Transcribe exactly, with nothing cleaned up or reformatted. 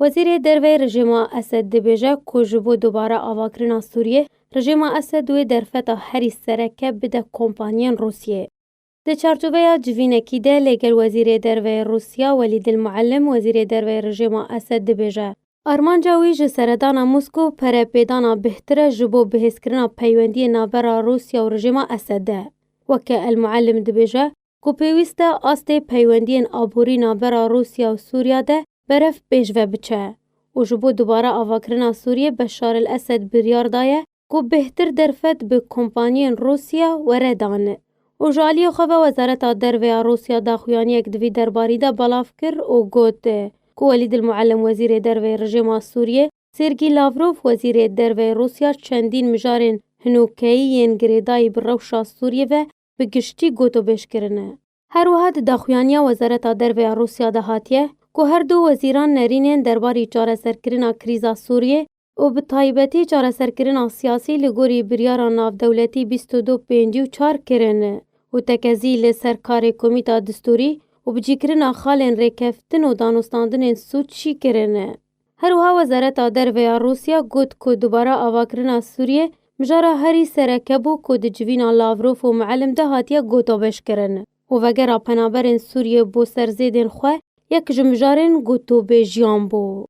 Wezîrê Derve rejîma Esed dibêje ku ji bo dubare avakirina Sûriyê, rejîma Esed wê derfeta herî sereke bide kompanyên Rûsiyê. Di çarçoveya civînekî de lê gel Wezîrê Derve Rûsya Welîd el Muallim, Wezîrê Derve rejîma Esed dibêje, armanca wî ji seredana Moskow perepêdana bêhtir e ji bo bihêzkirina peywendiyên navbera Rûsya û rejîma Esed de. Weke El Muallim dibêje ku pêwîst e astê peywendiyên aborî navbera Rûsya û Sûriya de berev pêş ve biçe û ji bo dubare avakirina Sûriyê Beşar el Esed biryar daye ku bêhtir derfet bi kompanyên Rûsya were dan. Û ji aliyê xwe ve Wezareta Derve ya Rûsya daxuyaniyek di vî derbarî de belav kir û got ku Welîd el Muallim, Wezîrê Derve rejîma Sûriyê, Sergî Lavrov, Wezîrê Derve Rûsya, çendîn mijarên hinokeyî yên girêdayî bi rewşa Sûriyê ve bi giştî gotobêj kirine. Her wiha di daxuyaniya Wezareta Derve ya Rûsya de hatiye ku her du wezîran nerînên derbarî çareserkirina krîza Sûriyê û bi taybetî çareserkirina siyasî li gorî biryara navdewletî bîst û du pêncî û çar kirin û tekezî li ser karê Komîta Distûrî û bicîkirina xalên rêkeftin û danûstandinên sûc jî kirin. Her wiha Wezareta Derve ya Rûsya got ku dubare avakirina Sûriyê mijara herî sereke bû ku di civîna Lavrov û Muallim de hatiye gotobêjkirin û vegera penaberên Sûriyê bo ser zêdên xwe yek ji mijarên gotobêjiyan bû.